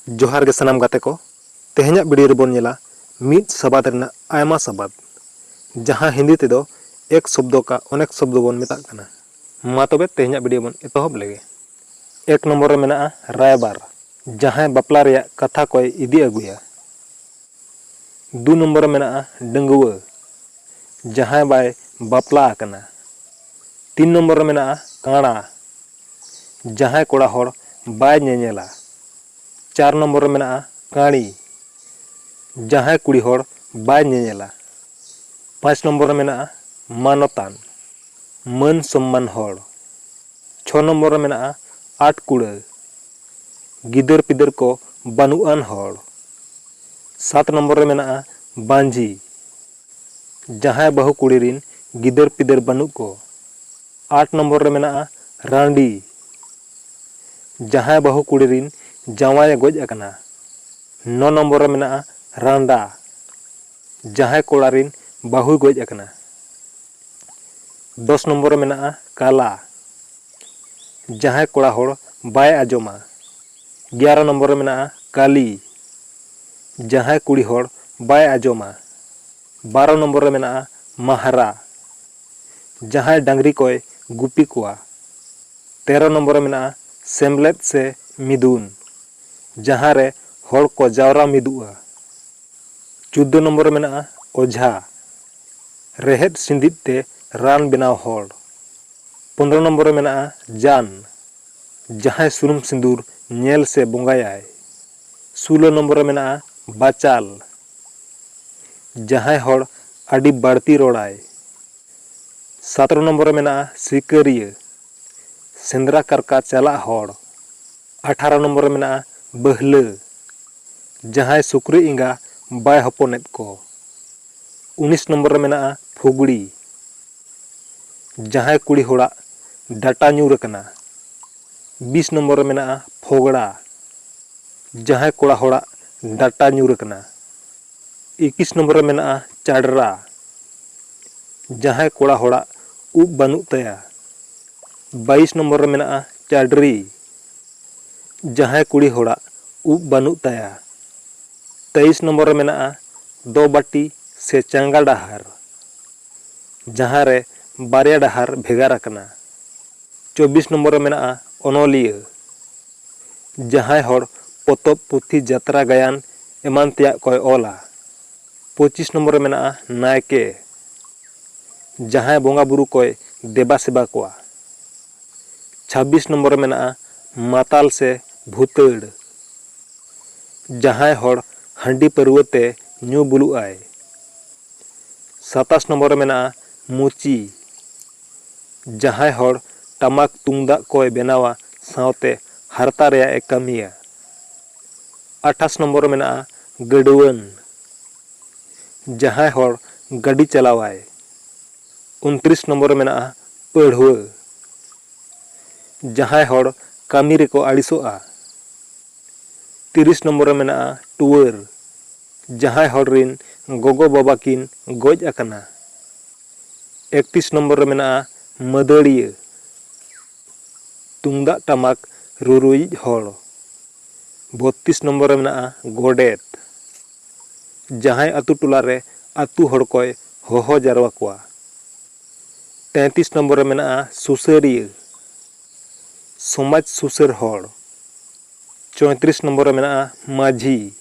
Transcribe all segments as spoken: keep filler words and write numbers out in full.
ᱡᱚᱦᱟᱨ ᱜᱮ ᱥᱟᱱᱟᱢ ᱜᱟᱛᱮ ᱠᱚ᱾ ᱛᱮᱦᱮᱧᱟᱜ ᱵᱷᱤᱰᱤᱭᱳ ᱨᱮᱵᱚᱱ ᱧᱮᱞᱟ ᱢᱤᱫ ᱥᱟᱵᱟᱫ ᱨᱮᱱᱟᱜ ᱟᱭᱢᱟ ᱥᱟᱵᱟᱫ, ᱡᱟᱦᱟᱸ ᱦᱤᱱᱫᱤ ᱛᱮᱫᱚ ᱮᱠ ᱥᱚᱵᱫᱚ ᱠᱟ ᱚᱱᱮᱠ ᱥᱚᱵᱫᱚ ᱵᱚᱱ ᱢᱮᱛᱟᱜ ᱠᱟᱱᱟ᱾ ᱢᱟ ᱛᱚᱵᱮ ᱛᱮᱦᱮᱧᱟᱜ ᱵᱷᱤᱰᱤᱭᱳ ᱵᱚᱱ ᱮᱛᱚᱦᱚᱵ ᱞᱮᱜᱮ᱾ ᱮᱠ ᱱᱚᱢᱵᱚᱨ ᱨᱮ ᱢᱮᱱᱟᱜᱼᱟ ᱨᱟᱭᱵᱟᱨ, ᱡᱟᱦᱟᱸᱭ ᱵᱟᱯᱞᱟ ᱨᱮᱭᱟᱜ ᱠᱟᱛᱷᱟ ᱠᱚᱭ ᱤᱫᱤ ᱟᱹᱜᱩᱭᱟ᱾ ᱫᱩ ᱱᱚᱢᱵᱚᱨ ᱨᱮ ᱢᱮᱱᱟᱜᱼᱟ ᱰᱟᱺᱜᱩᱣᱟᱹ, ᱡᱟᱦᱟᱸᱭ ᱵᱟᱭ ᱵᱟᱯᱞᱟ ᱟᱠᱟᱱᱟ᱾ ᱛᱤᱱ ᱱᱚᱢᱵᱚᱨ ᱨᱮ ᱢᱮᱱᱟᱜᱼᱟ ᱠᱟᱬᱟ, ᱡᱟᱦᱟᱸᱭ ᱠᱚᱲᱟ ᱦᱚᱲ ᱵᱟᱭ ᱧᱮᱧᱮᱞᱟ᱾ ᱪᱟᱨ ᱱᱚᱢᱵᱚᱨ ᱨᱮ ᱢᱮᱱᱟᱜᱼᱟ ᱠᱟᱬᱤ, ᱡᱟᱦᱟᱸᱭ ᱠᱩᱲᱤ ᱦᱚᱲ ᱵᱟᱭ ᱧᱮᱧᱮᱞᱟ᱾ ᱯᱟᱸᱪ ᱱᱚᱢᱵᱚᱨ ᱨᱮ ᱢᱮᱱᱟᱜᱼᱟ ᱢᱟᱱᱚᱛᱟᱱ, ᱢᱟᱹᱱ ᱥᱚᱢᱢᱟᱱ ᱦᱚᱲ᱾ ᱪᱷᱚ ᱱᱚᱢᱵᱚᱨ ᱨᱮ ᱢᱮᱱᱟᱜᱼᱟ ᱟᱴ ᱠᱩᱲᱟᱹ, ᱜᱤᱫᱟᱹᱨ ᱯᱤᱫᱟᱹᱨ ᱠᱚ ᱵᱟᱹᱱᱩᱜ ᱟᱱ ᱦᱚᱲ᱾ ᱥᱟᱛ ᱱᱚᱢᱵᱚᱨ ᱨᱮ ᱢᱮᱱᱟᱜᱼᱟ ᱵᱟᱹᱧᱡᱤ, ᱡᱟᱦᱟᱸᱭ ᱵᱟᱹᱦᱩ ᱠᱩᱲᱤ ᱨᱤᱱ ᱜᱤᱫᱟᱹᱨ ᱯᱤᱫᱟᱹᱨ ᱵᱟᱹᱱᱩᱜ ᱠᱚ᱾ ᱟᱴ ᱱᱚᱢᱵᱚᱨ ᱨᱮ ᱢᱮᱱᱟᱜᱼᱟ ᱨᱟᱺᱰᱤ, ᱡᱟᱦᱟᱸᱭ ᱵᱟᱹᱦᱩ ᱠᱩᱲᱤ ᱨᱤᱱ ᱡᱟᱶᱟᱭᱮ ᱜᱚᱡ ᱟᱠᱟᱱᱟ᱾ ᱱᱚ ᱱᱚᱢᱵᱚᱨ ᱨᱮ ᱢᱮᱱᱟᱜᱼᱟ ᱨᱟᱸᱰᱟ, ᱡᱟᱦᱟᱸᱭ ᱠᱚᱲᱟ ᱨᱤᱱ ᱵᱟᱹᱦᱩᱭ ᱜᱚᱡ ᱟᱠᱟᱱᱟ᱾ ᱫᱚᱥ ᱱᱚᱢᱵᱚᱨ ᱨᱮ ᱢᱮᱱᱟᱜᱼᱟ ᱠᱟᱞᱟ, ᱡᱟᱦᱟᱸᱭ ᱠᱚᱲᱟ ᱦᱚᱲ ᱵᱟᱭ ᱟᱸᱡᱚᱢᱟ᱾ ᱮᱜᱟᱨᱚ ᱱᱚᱢᱵᱚᱨ ᱨᱮ ᱢᱮᱱᱟᱜᱼᱟ ᱠᱟᱞᱤ, ᱡᱟᱦᱟᱸᱭ ᱠᱩᱲᱤ ᱦᱚᱲ ᱵᱟᱭ ᱟᱸᱡᱚᱢᱟ᱾ ᱵᱟᱨᱚ ᱱᱚᱢᱵᱚᱨ ᱨᱮ ᱢᱮᱱᱟᱜᱼᱟ ᱢᱟᱦᱟᱨᱟ, ᱡᱟᱦᱟᱸᱭ ᱰᱟᱝᱨᱤ ᱠᱚᱭ ᱜᱩᱯᱤ ᱠᱚᱣᱟ᱾ ᱛᱮᱨᱚ ᱱᱚᱢᱵᱚᱨ ᱨᱮ ᱢᱮᱱᱟᱜᱼᱟ ᱥᱮᱢᱞᱮᱫ ᱥᱮ ᱢᱤᱫᱩᱱ, ᱡᱟᱦᱟᱸ ᱨᱮ ᱦᱚᱲ ᱠᱚ ᱡᱟᱣᱨᱟ ᱢᱤᱫᱩᱜᱼᱟ᱾ ᱪᱳᱫᱫᱳ ᱱᱚᱢᱵᱚᱨ ᱨᱮ ᱢᱮᱱᱟᱜᱼᱟ ᱚᱡᱷᱟ, ᱨᱮᱦᱮᱫ ᱥᱤᱸᱫᱤᱫ ᱛᱮ ᱨᱟᱱ ᱵᱮᱱᱟᱣ ᱦᱚᱲ᱾ ᱯᱚᱱᱫᱽᱨᱚ ᱱᱚᱢᱵᱚᱨ ᱨᱮ ᱢᱮᱱᱟᱜᱼᱟ ᱡᱟᱱ, ᱡᱟᱦᱟᱸᱭ ᱥᱩᱱᱩᱢ ᱥᱤᱸᱫᱩᱨ ᱧᱮᱞ ᱥᱮ ᱵᱚᱸᱜᱟᱭᱟᱭ᱾ ᱥᱳᱞᱳ ᱱᱚᱢᱵᱚᱨ ᱨᱮ ᱢᱮᱱᱟᱜᱼᱟ ᱵᱟᱪᱟᱞ, ᱡᱟᱦᱟᱸᱭ ᱦᱚᱲ ᱟᱹᱰᱤ ᱵᱟᱹᱲᱛᱤ ᱨᱚᱲᱟᱭ᱾ ᱥᱟᱛᱮᱨᱚ ᱱᱚᱢᱵᱚᱨ ᱨᱮ ᱢᱮᱱᱟᱜᱼᱟ ᱥᱤᱠᱟᱹᱨᱤᱭᱟᱹ, ᱥᱮᱸᱫᱽᱨᱟ ᱠᱟᱨᱠᱟ ᱪᱟᱞᱟᱜ ᱦᱚᱲ᱾ ᱟᱴᱷᱟᱨᱚ ᱱᱚᱢᱵᱚᱨ ᱨᱮ ᱢᱮᱱᱟᱜᱼᱟ ᱵᱟᱹᱦᱞᱟᱹ, ᱡᱟᱦᱟᱸᱭ ᱥᱩᱠᱨᱤ ᱮᱸᱜᱟ ᱵᱟᱭ ᱦᱚᱯᱚᱱᱮᱫ ᱠᱚ᱾ ᱩᱱᱤᱥ ᱱᱚᱢᱵᱚᱨ ᱨᱮ ᱢᱮᱱᱟᱜᱼᱟ ᱯᱷᱩᱜᱽᱲᱤ, ᱡᱟᱦᱟᱸᱭ ᱠᱩᱲᱤ ᱦᱚᱲᱟᱜ ᱰᱟᱴᱟ ᱧᱩᱨ ᱟᱠᱟᱱᱟ᱾ ᱵᱤᱥ ᱱᱚᱢᱵᱚᱨ ᱨᱮ ᱢᱮᱱᱟᱜᱼᱟ ᱯᱷᱚᱜᱽᱲᱟ, ᱡᱟᱦᱟᱸᱭ ᱠᱚᱲᱟ ᱦᱚᱲᱟᱜ ᱰᱟᱴᱟ ᱧᱩᱨ ᱟᱠᱟᱱᱟ᱾ ᱮᱠᱩᱥ ᱱᱚᱢᱵᱚᱨ ᱨᱮ ᱢᱮᱱᱟᱜᱼᱟ ᱪᱟᱰᱨᱟ, ᱡᱟᱦᱟᱸᱭ ᱠᱚᱲᱟ ᱦᱚᱲᱟᱜ ᱩᱵ ᱵᱟᱹᱱᱩᱜ ᱛᱟᱭᱟ᱾ ᱵᱟᱭᱤᱥ ᱱᱚᱢᱵᱚᱨ ᱨᱮ ᱢᱮᱱᱟᱜᱼᱟ ᱪᱟᱰᱨᱤ, ᱡᱟᱦᱟᱸᱭ ᱠᱩᱲᱤ ᱦᱚᱲᱟᱜ ᱩᱵ ᱵᱟᱹᱱᱩᱜ ᱛᱟᱭᱟ᱾ ᱛᱮᱭᱤᱥ ᱱᱚᱢᱵᱚᱨ ᱨᱮ ᱢᱮᱱᱟᱜᱼᱟ ᱫᱚᱵᱟᱹᱴᱤ ᱥᱮ ᱪᱟᱸᱜᱟ ᱰᱟᱦᱟᱨ, ᱡᱟᱦᱟᱸ ᱨᱮ ᱵᱟᱨᱭᱟ ᱰᱟᱦᱟᱨ ᱵᱷᱮᱜᱟᱨ ᱟᱠᱟᱱᱟ᱾ ᱪᱚᱵᱵᱤᱥ ᱱᱚᱢᱵᱚᱨ ᱨᱮ ᱢᱮᱱᱟᱜᱼᱟ ᱚᱱᱚᱞᱤᱭᱟᱹ, ᱡᱟᱦᱟᱸᱭ ᱦᱚᱲ ᱯᱚᱛᱚᱵ, ᱯᱩᱛᱷᱤ, ᱡᱟᱛᱨᱟ, ᱜᱟᱭᱟᱱ ᱮᱢᱟᱱ ᱛᱮᱭᱟᱜ ᱠᱚᱭ ᱚᱞᱟ᱾ ᱯᱚᱸᱪᱤᱥ ᱱᱚᱢᱵᱚᱨ ᱨᱮ ᱢᱮᱱᱟᱜᱼᱟ ᱱᱟᱭᱠᱮ, ᱡᱟᱦᱟᱸᱭ ᱵᱚᱸᱜᱟ ᱵᱩᱨᱩ ᱠᱚᱭ ᱫᱮᱵᱟ ᱥᱮᱵᱟ ᱠᱚᱣᱟ᱾ ᱪᱷᱟᱵᱵᱤᱥ ᱱᱚᱢᱵᱚᱨ ᱨᱮ ᱢᱮᱱᱟᱜᱼᱟ ᱢᱟᱛᱟᱞ ᱥᱮ ᱵᱷᱩᱛᱟᱹᱲ, ᱡᱟᱦᱟᱸᱭ ᱦᱚᱲ ᱦᱟᱺᱰᱤ ᱯᱟᱹᱨᱣᱟᱹ ᱛᱮ ᱧᱩ ᱵᱩᱞᱩᱜ ᱟᱭ᱾ ᱥᱟᱛᱟᱥ ᱱᱚᱢᱵᱚᱨ ᱨᱮ ᱢᱮᱱᱟᱜᱼᱟ ᱢᱩᱪᱤ, ᱡᱟᱦᱟᱸᱭ ᱦᱚᱲ ᱴᱟᱢᱟᱠ ᱛᱩᱢᱫᱟᱜ ᱠᱚᱭ ᱵᱮᱱᱟᱣᱟ ᱥᱟᱶᱛᱮ ᱦᱟᱨᱛᱟ ᱨᱮᱭᱟᱜ ᱮ ᱠᱟᱹᱢᱤᱭᱟ᱾ ᱟᱴᱷᱟᱥ ᱱᱚᱢᱵᱚᱨ ᱨᱮ ᱢᱮᱱᱟᱜᱼᱟ ᱜᱟᱹᱰᱣᱟᱹᱱ, ᱡᱟᱦᱟᱸᱭ ᱦᱚᱲ ᱜᱟᱹᱰᱤ ᱪᱟᱞᱟᱣᱟᱭ᱾ ᱩᱱᱛᱨᱤᱥ ᱱᱚᱢᱵᱚᱨ ᱨᱮ ᱢᱮᱱᱟᱜᱼᱟ ᱯᱟᱹᱲᱦᱩᱣᱟᱹ, ᱡᱟᱦᱟᱸᱭ ᱦᱚᱲ ᱠᱟᱹᱢᱤ ᱨᱮᱠᱚ ᱟᱹᱲᱤᱥᱚᱜᱼᱟ᱾ ᱛᱤᱨᱤᱥ ᱱᱚᱢᱵᱚᱨ ᱨᱮ ᱢᱮᱱᱟᱜᱼᱟ ᱴᱩᱣᱟᱹᱨ, ᱡᱟᱦᱟᱸᱭ ᱦᱚᱲ ᱨᱤᱱ ᱜᱚᱜᱚ ᱵᱟᱵᱟ ᱠᱤᱱ ᱜᱚᱡ ᱟᱠᱟᱱᱟ᱾ ᱮᱠᱛᱨᱤᱥ ᱱᱚᱢᱵᱚᱨ ᱨᱮ ᱢᱮᱱᱟᱜᱼᱟ ᱢᱟᱹᱫᱟᱹᱲᱤᱭᱟᱹ, ᱛᱩᱢᱫᱟᱜ ᱴᱟᱢᱟᱠ ᱨᱩᱨᱩᱭᱤᱡ ᱦᱚᱲ᱾ ᱵᱚᱛᱛᱨᱤᱥ ᱱᱚᱢᱵᱚᱨ ᱨᱮ ᱢᱮᱱᱟᱜᱼᱟ ᱜᱚᱰᱮᱛ, ᱡᱟᱦᱟᱸᱭ ᱟᱹᱛᱩ ᱴᱚᱞᱟ ᱨᱮ ᱟᱹᱛᱩ ᱦᱚᱲ ᱠᱚᱭ ᱦᱚᱦᱚ ᱡᱟᱨᱣᱟ ᱠᱚᱣᱟ᱾ ᱛᱮᱸᱛᱨᱤᱥ ᱱᱚᱢᱵᱚᱨ ᱨᱮ ᱢᱮᱱᱟᱜᱼᱟ ᱥᱩᱥᱟᱹᱨᱤᱭᱟᱹ, ᱥᱚᱢᱟᱡᱽ ᱥᱩᱥᱟᱹᱨ ᱦᱚᱲ᱾ ᱪᱚᱸᱭᱛᱨᱤᱥ ᱱᱚᱢᱵᱚᱨ ᱨᱮ ᱢᱮᱱᱟᱜᱼᱟ ᱢᱟᱹᱡᱷᱤ,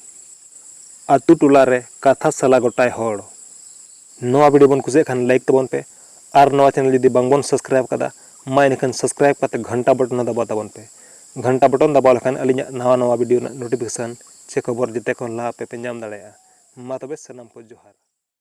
ᱟᱹᱛᱩ ᱴᱚᱞᱟ ᱨᱮ ᱠᱟᱛᱷᱟ ᱥᱟᱞᱟ ᱜᱚᱴᱟᱭ ᱦᱚᱲ᱾ ᱱᱚᱣᱟ video ᱵᱚᱱ ᱠᱩᱥᱤᱭᱟᱜ ᱠᱷᱟᱱ like ᱛᱟᱵᱚᱱ ᱯᱮ, ᱟᱨ ᱱᱚᱣᱟ channel ᱡᱩᱫᱤ ᱵᱟᱝᱵᱚᱱ subscribe ᱠᱟᱫᱟ, ᱢᱟ ᱮᱱᱠᱷᱟᱱ subscribe ᱠᱟᱛᱮ ᱜᱷᱚᱱᱴᱟ button ᱦᱚᱸ ᱫᱟᱵᱟᱣ ᱛᱟᱵᱚᱱ ᱯᱮ᱾ ᱜᱷᱚᱱᱴᱟ button ᱫᱟᱵᱟᱣ ᱞᱮᱠᱷᱟᱱ ᱟᱹᱞᱤᱧᱟᱜ ᱱᱟᱣᱟ ᱱᱟᱣᱟ video ᱨᱮᱱᱟᱜ notification ᱥᱮ ᱠᱷᱚᱵᱚᱨ ᱡᱮᱛᱮ ᱠᱷᱚᱱ ᱞᱟᱦᱟ ᱯᱮ, ᱯᱮ ᱧᱟᱢ ᱫᱟᱲᱮᱭᱟᱜᱼᱟ᱾ ᱢᱟ ᱛᱚᱵᱮ ᱥᱟᱱᱟᱢ ᱠᱚ ᱡᱚᱦᱟᱨ᱾